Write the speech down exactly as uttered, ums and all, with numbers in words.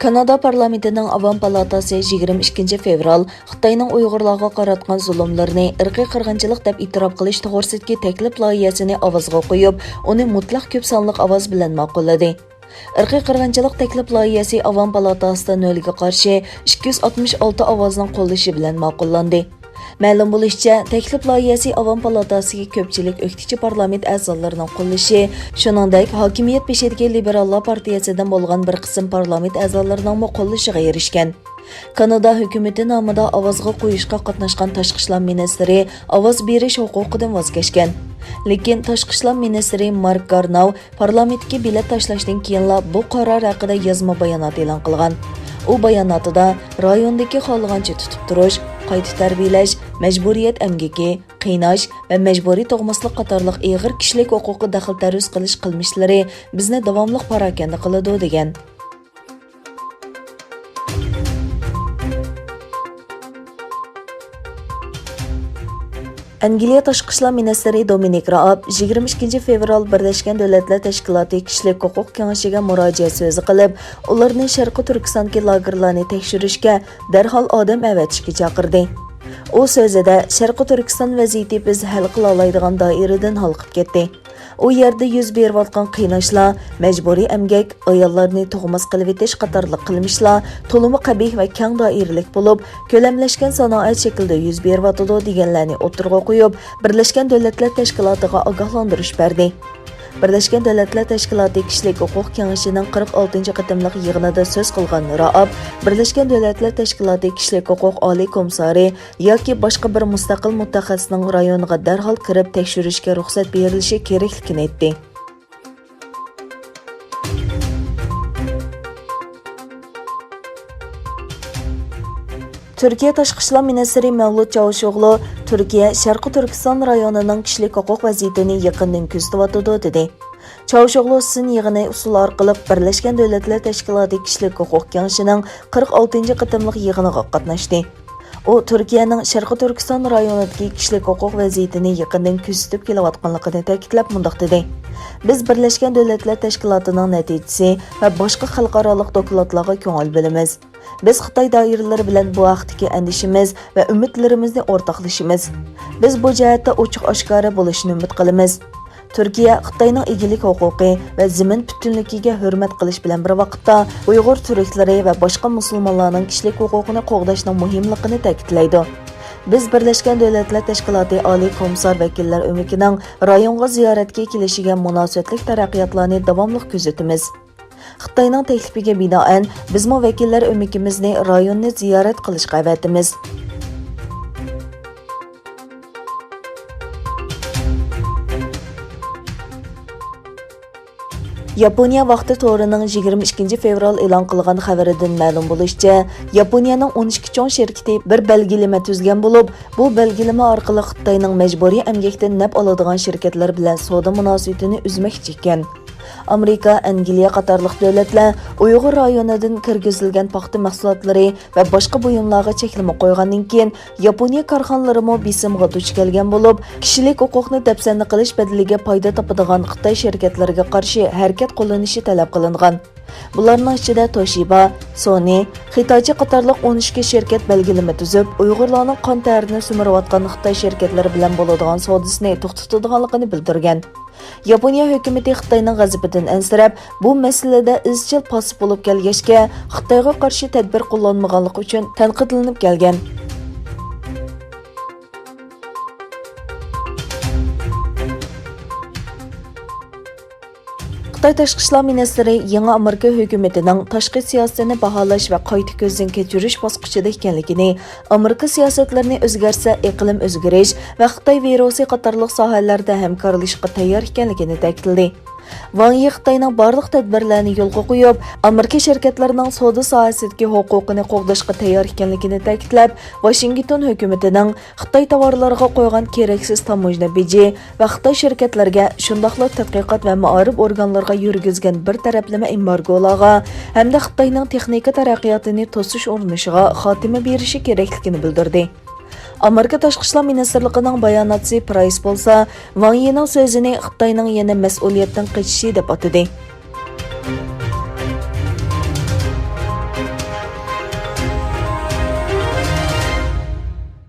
كانادا پارلامېنتىنىڭ ئاۋام پالاتاسى يىگىرمە ئىككىنچى فېۋرال خىتاينىڭ ئۇيغۇرلارغا قاراتقان زۇلۇملىرىنى ئىرقىي قىرغىنچىلىق دەپ ئېتىراپ قىلىش توغرىسىدىكى تەكلىپ لايىھەسىنى ئاۋازغا قويۇپ، ئۇنى مۇتلەق كۆپ سانلىق ئاۋاز بىلەن ماقۇللىدى. ئىرقىي قىرغىنچىلىق تەكلىپ لايىھەسى ئاۋام پالاتاسىدا نۆلگە قارشى ئىككى يۈز ئاتمىش ئالتە ئاۋازنىڭ قوللىشى بىلەن ماقۇللاندى. مەلۇم بولۇشىچە، تەكلىپ لايىھەسى ئاۋام پالاتاسىدىكى كۆپچىلىك ئۆكتىچى پارلامېنت ئەزالىرىنىڭ قوللىشى، شۇنىڭدەك ھاكىمىيەت بېشىدىكى لىبېراللار پارتىيەسىدىن بولغان بىر قىسىم پارلامېنت ئەزالىرىنىڭمۇ قوللىشىغا ئېرىشكەن. كانادا ھۆكۈمىتى نامىدا ئاۋازغا قويۇشقا قاتناشقان تاشقى ئىشلار مىنىستىرى ئاۋاز بېرىش ھوقۇقىدىن ۋاز كەچكەن. لېكىن تاشقى ئىشلار مىنىستىرى مارك گارناۋ پارلامېنتتىكى بېلەت تاشلاشتىن كېيىنلا بۇ قارار ھەققىدە يازما بايانات ئېلان قىلغان. ئۇ باياناتىدا رايوندىكى خالىغانچە تۇتۇپ تۇرۇش، قايتا تەربىيەلەش، مەجبۇرىيەت ئەمگىكى، قىيناش ۋە مەجبۇرىي تۇغماسلىق قاتارلىق ئېغىر كىشىلىك ھوقۇققا دەخلى تەرۇز قىلىش قىلمىشلىرى بىزنى داۋاملىق پاراكەندە قىلىدۇ، دېگەن. ئەنگلىيە تاشقى ئىشلار مىنىستىرى دومىنىك رائاب يىگىرمە ئىككىنچى فېۋرال بىرلەشكەن دۆلەتلەر تەشكىلاتى كىشىلىك ھوقۇق كېڭىشىگە مۇراجىئەت سۆزى قىلىپ، ئۇلارنى شەرقىي تۈركىستاندىكى لاگېرلارنى تەكشۈرۈشكە دەرھال ئادەم ئەۋەتىشكە چاقىردى. ئۇ سۆزىدە، شەرقىي تۈركىستان ۋەزىيىتى بىز ھەل قىلالايدىغان دائىرىدىن ھالقىپ كەتتى. ئۇ يەردە يۈز بېرىۋاتقان قىيناشلار، مەجبۇرىي ئەمگەك، ئاياللارنى تۇغماس قىلىۋېتىش قاتارلىق قىلمىشلار تولىمۇ قەبىھ ۋە كەڭ دائىرىلىك بولۇپ، كۆلەملەشكەن سانائەت شەكلىدە يۈز بېرىۋاتىدۇ، دېگەنلەرنى ئوتتۇرىغا قويۇپ، بىرلەشكەن دۆلەتلەر تەشكىلاتىغا ئاگاھلاندۇرۇش بەردى. بىرلەشكەن دۆلەتلەر تەشكىلاتى كىشىلىك ھوقۇق كېڭىشىنىڭ قىرىق ئالتىنچى قېتىملىق يىغىنىدا سۆز قىلغان رائاب، بىرلەشكەن دۆلەتلەر تەشكىلاتى كىشىلىك ھوقۇق ئالىي كومىسسارى ياكى باشقا بىر مۇستەقىل مۇتەخەسسىسنىڭ رايونىغا دەرھال كىرىپ تەكشۈرۈشكە رۇخسەت بېرىلىشى كېرەكلىكىنى ئېيتتى. تۈركىيە تاشقى ئىشلار مىنىستىرى مەۋلۇت چاۋۇشئوغلۇ تۈركىيە شەرقىي تۈركىستان رايونىنىڭ كىشىلىك ھوقۇق ۋەزىيىتىنى يېقىندىن كۆزىتىۋاتىدۇ، دېدى. چاۋۇشئوغلۇ سىن يىغىنى ئۇسۇلى ئارقىلىق بىرلەشكەن دۆلەتلەر تەشكىلاتى كىشىلىك ھوقۇق كېڭىشىنىڭ قىرىق ئالتىنچى قېتىملىق يىغىنىغا قاتناشتى. ئۇ تۈركىيەنىڭ شەرقىي تۈركىستان رايونىدىكى كىشىلىك ھوقۇق ۋەزىيىتىنى يېقىندىن كۆزىتىپ كېلىۋاتقانلىقىنى تەكىتلەپ مۇنداق دېدى: بىز بىرلەشكەن دۆلەتلەر تەشكىلاتىنىڭ نەتىجىسى ۋە باشقا خەلقئارالىق دوكلاتلارغا كۆڭۈل بۆلىمىز. بىز خىتاي دائىرىلىرى بىلەن بۇ ھەقتىكى ئەندىشىمىز ۋە ئۈمىدلىرىمىزنى ئورتاقلىشىمىز. بىز بۇ جەھەتتە ئوچۇق-ئاشكارا بولۇشىنى ئۈمىد قىلىمىز. تۈركىيە خىتاينىڭ ئىگىلىك ھوقۇقى ۋە زېمىن پۈتۈنلۈكىگە ھۆرمەت قىلىش بىلەن بىر ۋاقىتتا، ئۇيغۇر تۈركلىرى ۋە باشقا مۇسۇلمانلارنىڭ كىشىلىك ھوقۇقىنى قوغداشنىڭ مۇھىملىقىنى تەكىتلەيدۇ. بىز بىرلەشكەن دۆلەتلەر تەشكىلاتى ئالىي كومىسسار ۋەكىللەر ئۆمىكىنىڭ رايونغا زىيارەتكە كېلىشىگە مۇناسىۋەتلىك تەرەققىياتلارنى داۋاملىق كۆزىتىمىز. خىتاينىڭ تەكلىپىگە بىنائەن، بىزمۇ ۋەكىللەر ئۆمىكىمىزنى رايوننى زىيارەت قىلىشقا ئەۋەتىمىز. ياپونىيە ۋاقتى تورىنىڭ يىگىرمە ئىككىنچى فېۋرال ئېلان قىلغان خەۋىرىدىن مەلۇم بولۇشىچە، ياپونىيەنىڭ ئون ئىككى چوڭ شىركىتى بىر بەلگىلىمە تۈزگەن بولۇپ، بۇ بەلگىلىمە ئارقىلىق خىتاينىڭ مەجبۇرىي ئەمگەكتىن نەپ ئالىدىغان شىركەتلەر بىلەن سودا مۇناسىۋىتىنى ئۈزمەكچى ئىكەن. ئامېرىكا، ئەنگلىيە قاتارلىق دۆلەتلەر ئۇيغۇر رايونىدىن كىرگۈزۈلگەن پاختا مەھسۇلاتلىرى ۋە باشقا بۇيۇملارغا چەكلىمە قويغاندىن كېيىن، ياپونىيە كارخانىلىرىمۇ بېسىمغا دۇچ كەلگەن بولۇپ، كىشىلىك ھوقۇقنى دەپسەندە قىلىش بەدىلىگە پايدا تاپىدىغان خىتاي شىركەتلىرىگە قارشى ھەرىكەت قوللىنىشى تەلەپ قىلىنغان. بۇلارنىڭ ئىچىدە توشىبا، سونى، خىتايچى قاتارلىق ئون ئىككى شىركەت بەلگىلىمە تۈزۈپ، ئۇيغۇرلارنىڭ قان تەرىنى سۈمۈرۈۋاتقان خىتاي شىركەتلىرى بىلەن بولىدىغان سودىسىنى توختىتىدىغانلىقىنى بىلدۈرگەن. ياپونىيە ھۆكۈمىتى خىتاينىڭ غەزىپىدىن ئەنسىرەپ، بۇ مەسىلىدە ئىزچىل پاسسىپ بولۇپ كەلگەچكە، خىتايغا قارشى تەدبىر قوللانمىغانلىقى ئۈچۈن تەنقىدلىنىپ كەلگەن. خىتاي تاشقى ئىشلار مىنىستىرى يېڭى ئامېرىكا ھۆكۈمىتىنىڭ تاشقى سىياسىتىنى باھالاش ۋە قايتا كۆزدىن كەچۈرۈش باسقۇچىدا ئىكەنلىكىنى، ئامېرىكا سىياسەتلىرىنى ئۆزگەرتسە، ئىقلىم ئۆزگىرىش ۋە خىتاي ۋىرۇسى قاتارلىق ساھەلەردە ھەمكارلىشىشقا تەييار ئىكەنلىكىنى تەكىتلىدى. ۋاڭ يى خىتاينىڭ بارلىق تەدبىرلەرنى يولغا قويۇپ، ئامېرىكا شىركەتلىرىنىڭ سودا ساھەسىدىكى ھوقۇقىنى قوغداشقا تەييار ئىكەنلىكىنى تەكىتلەپ، ۋاشىنگتون ھۆكۈمىتىنىڭ خىتاي تاۋارلىرىغا قويغان كېرەكسىز تاموژنا بېجى ۋە خىتاي شىركەتلىرىگە، شۇنداقلا تەتقىقات ۋە مائارىپ ئورگانلىرىغا يۈرگۈزگەن بىر تەرەپلىمە ئېمبارگولارغا ھەمدە خىتاينىڭ تېخنىكا تەرەققىياتىنى توسۇش ئۇرۇنۇشىغا خاتىمە بېرىشى كېرەكلىكىنى بىلدۈردى. ئامېرىكا تاشقى ئىشلار مىنىستىرلىقىنىڭ باياناتچىسى پرايس بولسا، ۋاڭ يىنىڭ سۆزىنى خىتاينىڭ يەنە مەسئۇلىيەتتىن قېچىشى دەپ ئاتىدى.